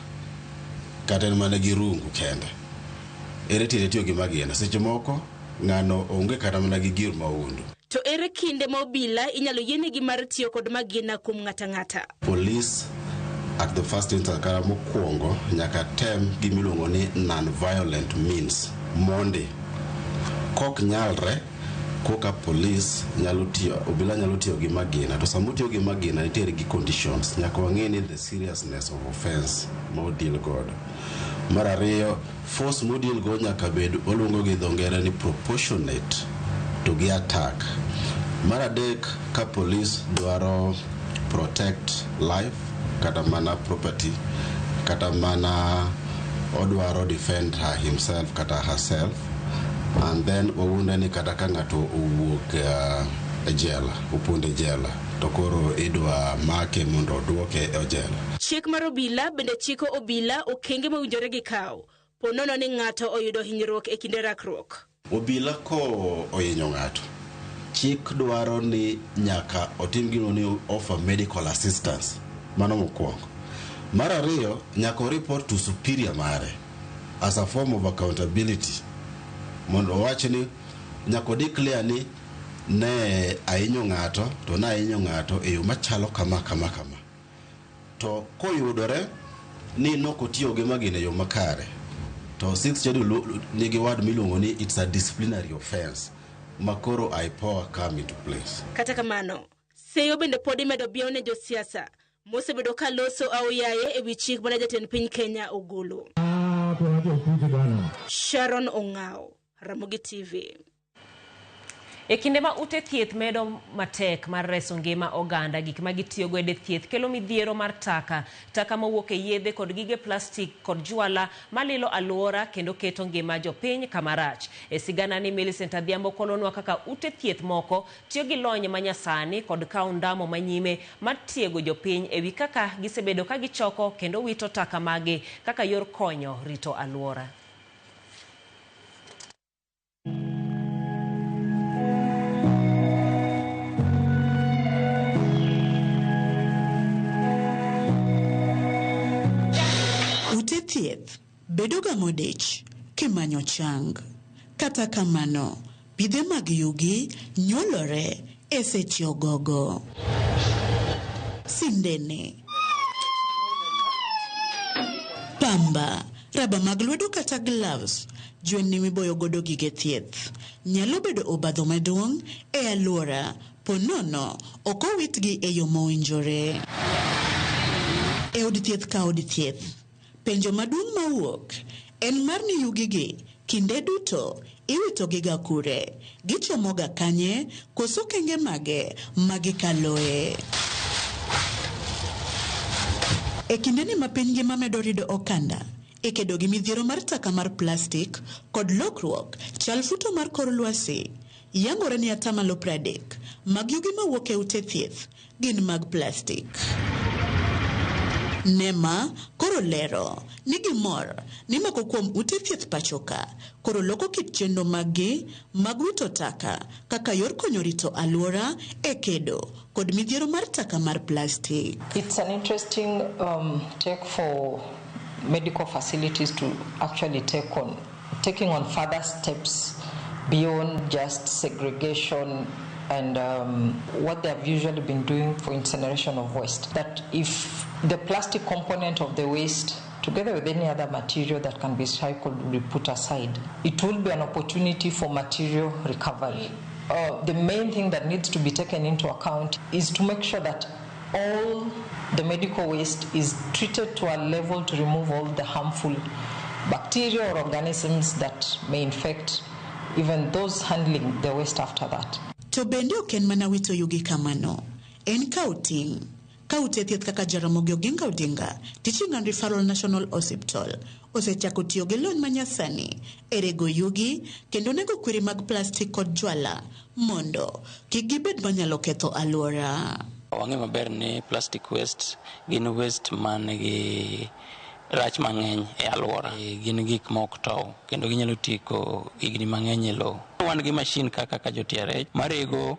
kata en mana gi rungu kende, ere tiende tiyo gi magina? Seche moko ng'ano onge kata mana gi gir maundu. To ere kinde ma obila inyalo yienegi mar tiyo kod magina kuom ng'ata ng'ata? Police at the first instance kata mokwongo nyaka tem gimiluongo ni non-violent means mondi. Kok nyalre koka police nyalo tiyo, obila nyalo tiyo gi magina. To sama otiyo gi magina nitiere gi conditions. Nyaka wang'e ni the seriousness of offense ma odeal godo. Mar ariyo, force modeal go nyaka bed waluongo gi dho ngere ni proportionate to gi attack. Mar adek, ka police dwaro protect life kata mana property kata mana odwaro defend her himself kata herself, and then wawuonde ni kata ka ng'ato owuok e jela, opondo e jela, to koro idwa make mondo oduoke e jela. Chik mar obila bende chiko obila okenge mowinjore gikaw po nono ni ng'ato oyudo hinyruok e kinde rakruok. Obila ko ohinyo ng'ato, chik dwaro ni nyaka otim gino ni offer medical assistance. Mano mokwongo. Mar ariyo, nyaka report to superior mare as a form of accountability. Mondo owach ni nyaka declare ni ne ahinyo ng'ato to ne ahinyo ng'ato e yo machalo kama kama kama. To koyudore ni nokotiyo gi magina e yo makare, to sixth schedule nigi word miluongo ni it's a disciplinary offense ma koro IPOA come into place. Kata kamano, seyo bende pod imedo biewo ne josiasa mosebedo ka loso aoyaye e wi chik mane jatend piny Kenya ogolo. Sharon Ong'ao, Ramogi TV. E kinde ma ute thieth medo matek mar reso ngima oganda, gik ma gitiyogo e thieth kelo midhiero mar taka, taka mowuok e yedhe kod gige plastik kod jwala malilo alwora kendo keto ngima jopiny kama rach. E sigana ni Millicent Adhiambo kolonwa kaka ute thieth moko tiyo gi lony manyasani kod kawo ndamo manyime mar tiego jopiny ewi kaka gisebedo ka gichoko kendo wito taka magi kaka yor konyo rito alwora. Ute thieth bedo ga modich kimanyo chang. Kata kamano, pidhe mag yugi nyuolore e seche ogogo. Sindene, pamba, raba mag lwedo kata gloves, jwendni miboyo godo gige thieth nyalo bedo obadho maduong' e alwora ponono ok owitgi e yo mowinjore. E od thieth ka od thieth, penjo maduong' mawuok en mar ni yugigi kinde duto Iwitogiga kure? Gichomoga kanye? Koso okenge mage ma gikaloe? E kindeni ma piny ngima medo rido okanda e kedo gi midhiero mar taka mar plastik kod lokruok chal futo mar kor lwasi, yangore ni atamalo 30 mag yugi mawuok e ute thieth gin mag plastik. Nema koro lero ni gimor ni moko kuom ute thieth pachoka koro loko kit chenro maggi mag wito taka kaka yor konyo rito alwora e kedo kod midhiero mar taka mar plastik. It's an interesting take for medical facilities to actually taking on further steps beyond just segregation and what they have usually been doing for incineration of waste. That if the plastic component of the waste, together with any other material that can be recycled, will be put aside, it will be an opportunity for material recovery. The main thing that needs to be taken into account is to make sure that all the medical waste is treated to a level to remove all the harmful bacteria or organisms that may infect even those handling the waste after that. To bende ok en mana wito yugi kamano, en kawo ting'. Ka ute thieth kaka Jaramogi Oginga Odinga Teaching and Referral National Hospital osechako tiyo gi lony manyasani e rego yugi kendo nego kwiri mag plastik kod jwala mondo kik gibed manyalo ketho alwora. Wang'e maber ni plastic waste gin waste man gi rach mang'eny e alwora. Gin gik ma ok tow kendo ginyalo tieko higni mang'eny e lowo. Wan gi machine kaka jo TRH marego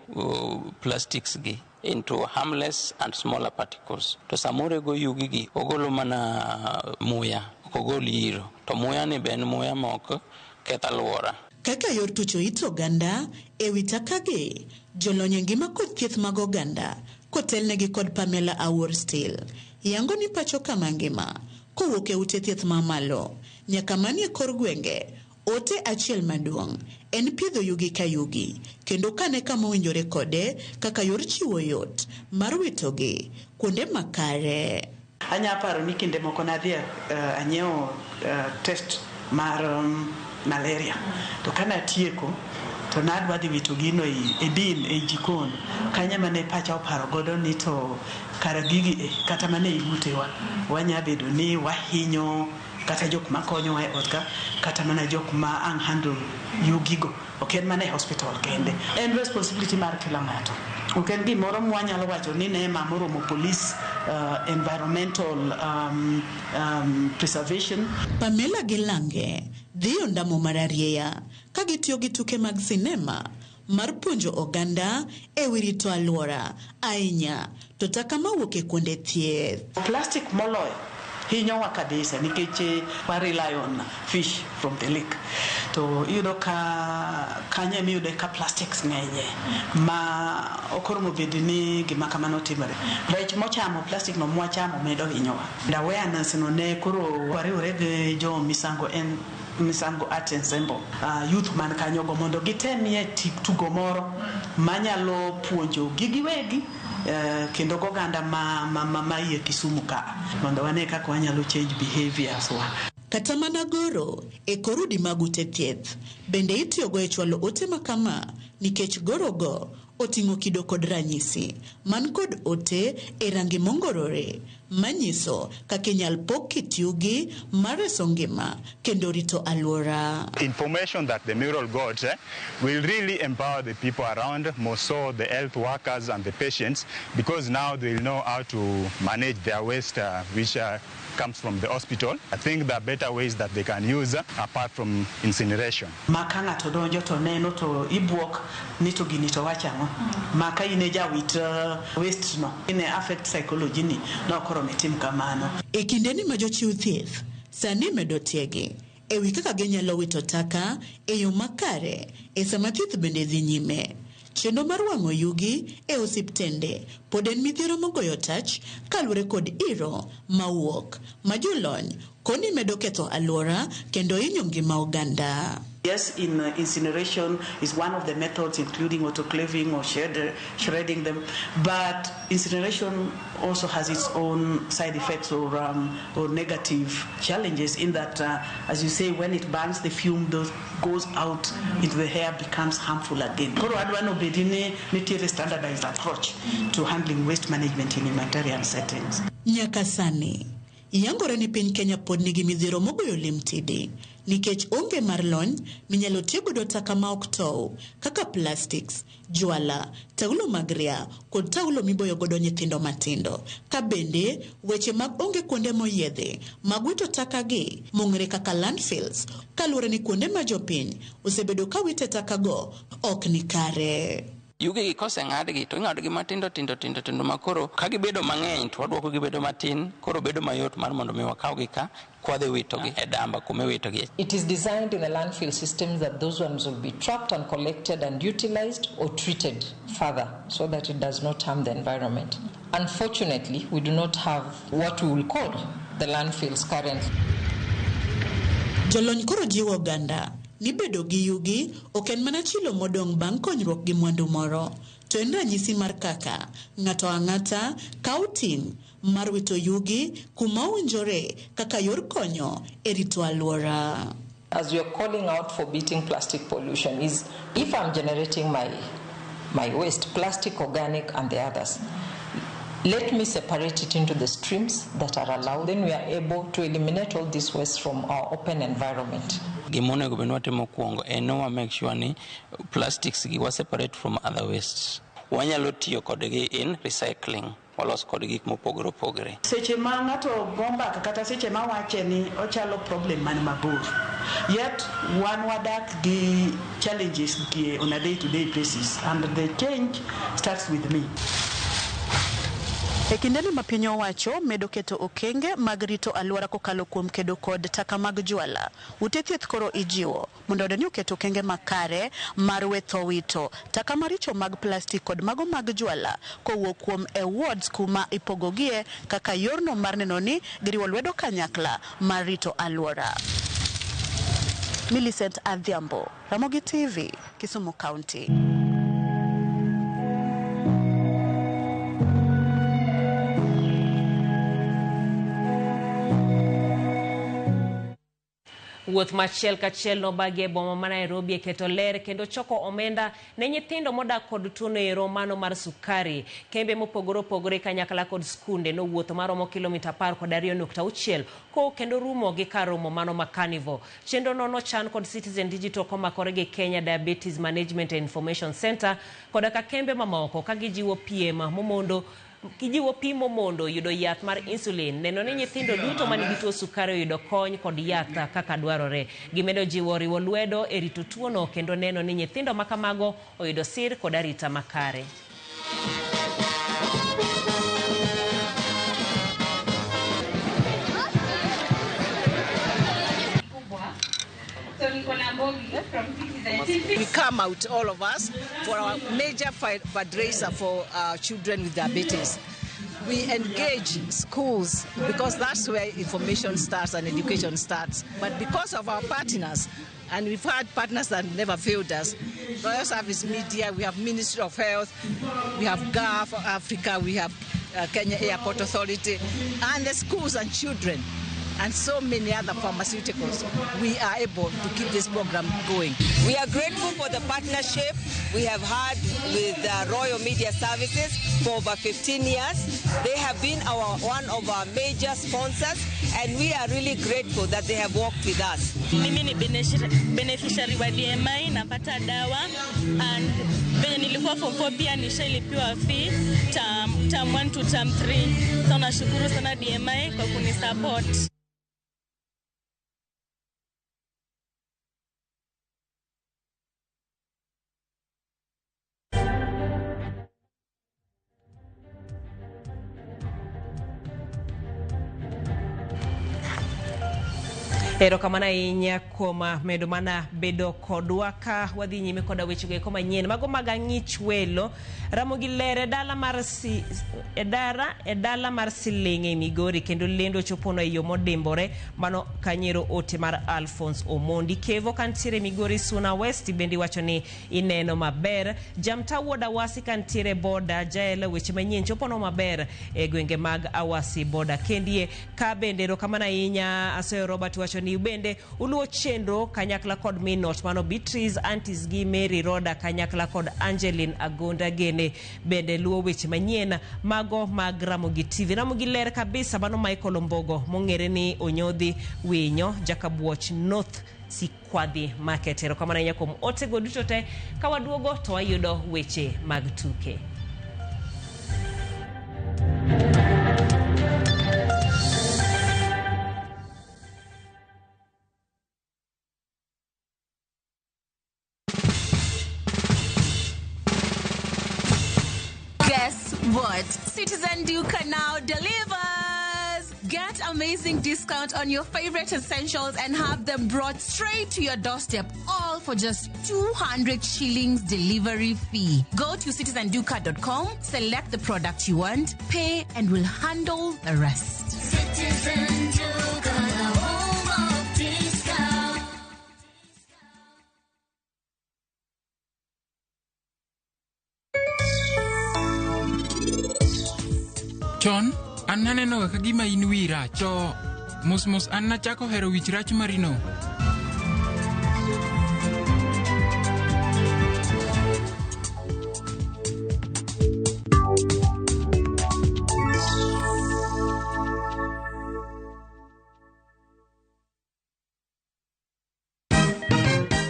plastics gi into harmless and smaller particles. To samorego yugi gi ogolo mana muya, ok ogol iro. To muya ni be en muya ma ok keth alwora. Kaka yor tucho it oganda e wi taka gi, jolony e ngima kod thieth mag oganda kotelnegi kod Pamela Awuor Steele yango ni pacho kama ngima kowuok e ute thieth mamalo nyaka manie kor gwenge, ote achiel maduong' en piedho yugi ka yugi kendo kane kama owinjore kode kaka yor chiwo yot mar witogi kuonde makare. Anya paro ni kinde moko nadhi anyiewo test mar malaria, to kanatieko to nadwa dhi wito gino e bin e jikon kanyo mane pacha oparo godo ni to kara gigi kata mana e utewa wanya bedo ni wahinyo kata jok makonyowa e ot ka kata mana jok ma ang' handle yugigo, ok en mana e hospital kende. En responsibility mar kila ng'ato, ok en gimoro mwanyalo wacho ni nema moromo police, environmental preservation. Pamela gi Lange dhi ondamo mar arieya ka gitiyo gi tuke mag sinema mar puonjo oganda e wi rito alwora ahinya to taka mawuok e kuonde thieth. Plastic moloyo hinyowa kabisa nikech wa rely on fish from the lake, to iyudo ka kanye miyude ka plastics ng'enye ma ok oromo bed ni gima kamano timore. Rech mochamo plastic no mwachamo medo hinyowa. And awareness no ne koro wariwore gi jo Misango en Misango Art Ensemble, youth man kanyogo mondo gitemie tugo moro manyalo puonjo gi giwegi kendo goganda ma iye Kisumu ka mondo wane kaka wanyalo change behaviors wa. Kata mana goro e kor udi mag ute thieth bende itiyogo e chwalo ote makama nikech gorogo oting'o kido kod ranyisi man kod ote e rangi mongorore manyiso kaka inyal pog kit yugi mar reso ngima kendo rito alwora. Information that the mural got will really empower the people around, more so the health workers and the patients, because now they will know how to manage their waste which comes from the hospital. I think there are better ways that they can use apart from incineration. Ma ka ng'ato donjo to neno to ibuok ni to gini to wachang'o, ma ka in e jawit waste no ine affect psychology ni no koro mitim kamano. E kindeni ma jochiw thieth sani medo tiegi e wi kaka ginyalo wito taka e yo makare e sama thieth bende dhi nyime. Chenro mar wang'o yugi e osiptende pod en midhiero mogoyo tach kaluwore kod iro mawuok ma jolony koni medo ketho alwora kendo hinyo ngima oganda. Yes, incineration is one of the methods, including autoclaving or shredding them. But incineration also has its own side effects or negative challenges in that, as you say, when it burns, the fume goes out into the air, becomes harmful again. Koro adwa no bedi ni nitiere standardized approach to handling waste management in humanitarian settings. Nyaka sani, yangore ni piny Kenya pod nigi midhiero mogoyo lim tidi nikech onge mar lony minyalo tigodo taka ma ok tow kaka plastics, jwala, taulo mag ria kod taulo miboyo godo nyithindo matindo. Ka bende weche mag onge kuonde moyiedhi mag wito taka gi mong'ere kaka landfills kaluwore ni kuonde ma jopiny osebedo ka wite taka go ok ni kare. Yugi gi koseng'adgi to ing'adogi matindo tindo tindo tindo makoro ka gibedo mang'eny to waduoko gibedo matin, koro bedo mayot mar mondo mi wakawgi ka kwadhi witogi e damba kuma iwitogi. It is designed in the landfill systems that those ones will be trapped and collected and utilized or treated further so that it does not harm the environment. Unfortunately, we do not have what we will call the landfills currently. Jolony koro jiwo oganda ni bedo gi yugi ok en mana chilo modong' bang' konyruok gi mwandu moro, to en ranyisi mar kaka ng'ato ang'ata kawo ting' mar wito yugi kuma owinjore kaka yor konyo e rito alwora. As we are calling out for beating plastic pollution is if I'm generating my waste, plastic, organic and the others, let me separate it into the streams that are allowed. Then we are able to eliminate all this waste from our open environment. Gima onego bed ni watimo mokwongo en ni wa make sure ni plastics gi wa separate from other wastes. Wanyalo tiyo kodgi in recycling, walos kodgi gik mopogore opogore. Seche ma ng'ato go mbaka kata seche ma wache ni ochalo problem man mabor. Yet wan wadak gi challenges gi on a day-to-day basis, and the change starts with me. E kindeni ma piny owacho medo keto okenge mag rito alwora kokalo kuom kedo kod taka mag jwala, ute thieth koro ijiwo mondo ni oket okenge makare mar wetho wito taka maricho mag plastik kod mago mag jwala kowuok kuom e wards kuma ipogogie kaka yorno mar neno ni giriwo lwedo kanyakla mar rito alwora. Millicent Adhiambo, Ramogi TV, Kisumu County. Wuoth machiel kachiel nobagi e boma ma Nairobi e keto ler kendo choko omenda ne nyithindo modak kod tuono ero mano mar sukari. Kembe mopogore opogore kanyakla kod skunde nowuotho maromo kilomita 12.6 kowuok kendo rumo gi kar romo mano ma Carnival. Chenro no nochan kod Citizen Digital komakore gi Kenya Diabetes Management and Information Center koda ka kembe mamoko ka gijiwo piem momondo kijiwo pimo mondo yudo yath mar insulin neno ni nyithindo duto manigi tuo sukari oyudo kony kod yath kaka dwarore. Gimedo jiwo riwo lwedo e rito tuono kendo neno ni nyithindo makamago oyudo sir kod arita makare. We come out, all of us, for our major fundraiser for children with diabetes. We engage schools because that's where information starts and education starts. But because of our partners, and we've had partners that never failed us, Royal Service Media, we have Ministry of Health, we have GAF Africa, we have Kenya Airport Authority, and the schools and children, and so many other pharmaceuticals, we are able to keep this program going. We are grateful for the partnership we have had with Royal Media Services for over 15 years. They have been one of our major sponsors, and we are really grateful that they have worked with us. Mimi ni beneficiary wa DMI, napata dawa, and venye nilikuwa form 4 pia nishailipiwa fee term 1 to term 3. So nashukuru sana DMI kwa kunisupport. Erokamano ahinya kuom medo mana bedo kodwa ka wadhi nyime koda wechego eko manyien mago mag ang'ich welo. Ramogi ler e dala mar si, e dara e dala mar Siling e Migori kendo lendo chopono e yo modimbore mano kanyero ote mar Alphonse Omondi. Kevo kantiere Migori Suna West bende iwacho ni ineno maber. Jamta wuod Awasi kantiere boda Jael weche manyien chopono maber e gwenge mag Awasi boda kendie. Ka bende erokamano ahinya Asoyo Robert wacho ni bende uluwo chenro kanyakla kod minot mano Beatrice Antis gi Mary Roda kanyakla kod Angeline Agonda gene bende luwo weche manyien mago mag Ramogi TV. Ramogi ler kabisa mano Michael Ombogo mong'ere ni Onyodhi Winyo Jakabuoch North Sikwadhi Market. Erokamano ahinya kuom otego duto te. Ka waduogo to wayudo weche mag tuke. Guess what? Citizen Duka now delivers! Get amazing discount on your favorite essentials and have them brought straight to your doorstep, all for just 200 shillings delivery fee. Go to citizenduka.com, select the product you want, pay, and we'll handle the rest. Citizen Duka, the home of discount. Chon, an nanenoga ka gima in wi rach, to mos mos an nachako hero wich rach marino.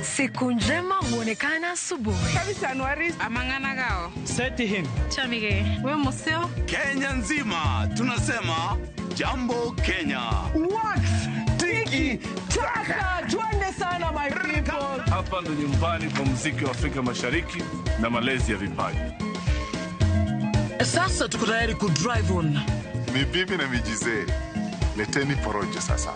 Siku njema huonekana asubuhi. Amang'anagao. Seti him. Chamige. We museo. Kenya nzima tunasema jambo Kenya. Wax tiki taka, twende sana my people. Hapa ndo nyumbani kwa muziki wa Afrika Mashariki na malezi ya vipaji. Sasa tuko tayari ku drive on. Ni bibi na mijizee, leteni porojo sasa.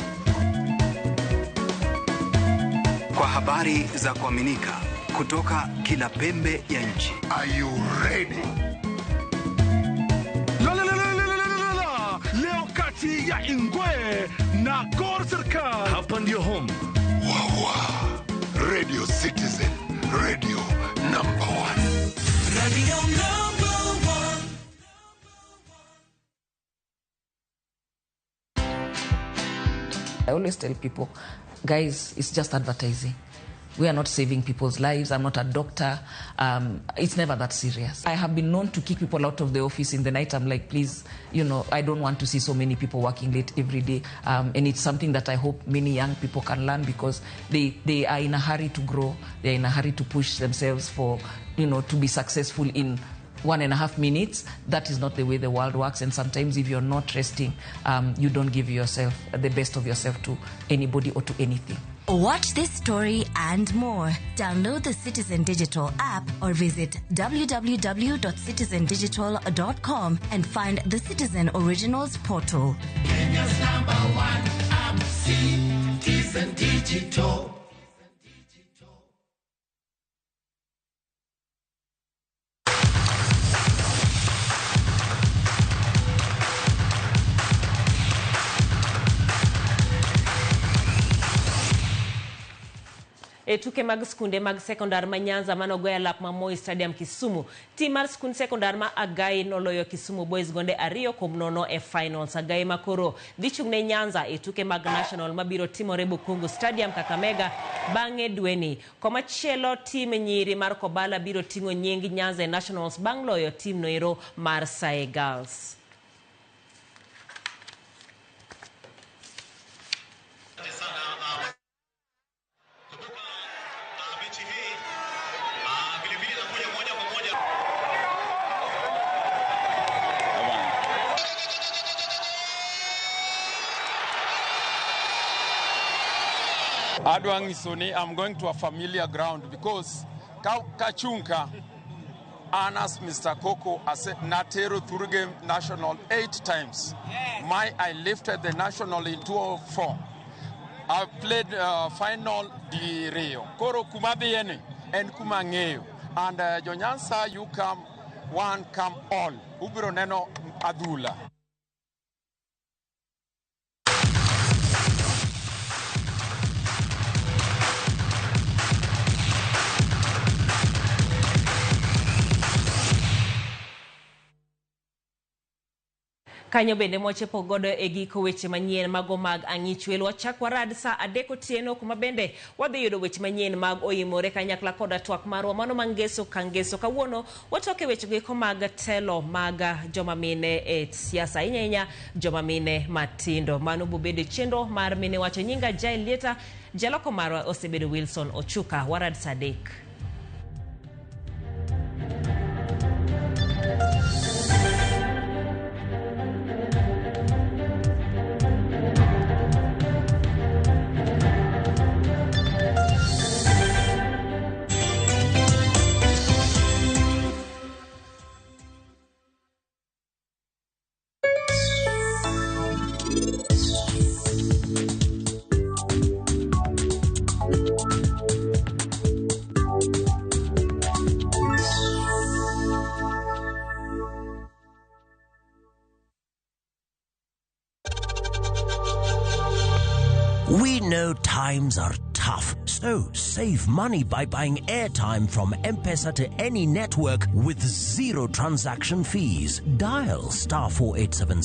Kwa habari za kuaminika kutoka kila pembe ya nchi. Are you ready? La, la, la, la, la, la, la, la. Leo kati ya Ingwe na Gor Serikal. Hapa ndio home. Wawa. Radio Citizen, radio number one. Radio number one. I always tell people, guys, it's just advertising. We are not saving people's lives. I'm not a doctor. It's never that serious. I have been known to kick people out of the office in the night. I'm like, please, you know, I don't want to see so many people working late every day. And it's something that I hope many young people can learn, because they are in a hurry to grow. They're in a hurry to push themselves for, you know, to be successful in 1.5 minutes. That is not the way the world works. And sometimes if you're not resting, you don't give yourself the best of yourself to anybody or to anything. Watch this story and more. Download the Citizen Digital app or visit www.citizendigital.com and find the Citizen Originals portal. Kenya's number one app, Citizen Digital. E tuke mag skunde mag sekondar ma Nyanza manogoyo alap ma Moi Stadium Kisumu. Tim mar skund sekondar ma Agai noloyo Kisumu Boys gonde 2-0 e finals. Agai makoro dhi chung' ne Nyanza e tuke mag national mabiro timore Bukungu Stadium Kakamega bang'e dweni. Komachielo tim nyiri mar Kobala biro ting'o nying Nyanza e nationals bang' loyo tim noero mar Sae Girls. Adwa nyiso ni I'm going to a familiar ground because Kachunka an as Mr. Koko ase natero Thurge National 8 times. Yes. I lifted the national in 2004. I've played final diriyo. Koro kuma dhiye ni en kuma ang'eyo. And jo-Nyanza, you come one, come all. Ubiro neno adhula. Kanyo bende mwachopo godo e giko weche manyien mago mag ang'ich welo. Wachak warad saa 3 otieno kuma bende wadhi yudo weche manyien mag oimore kanyakla koda twak marwa mano ma ngeso ka ngeso. Kawuono watwak e weche goeko mag telo mag joma mine e siasa, ahinya ahinya joma mine matindo. Mano bobedo e chenro mar Mine Wacho. Nyinga Jael Lieta, jaloko marwa osebedo Wilson Ochuka. Warad saa 3. We know times are tough, so save money by buying airtime from M-Pesa to any network with zero transaction fees. Dial *487*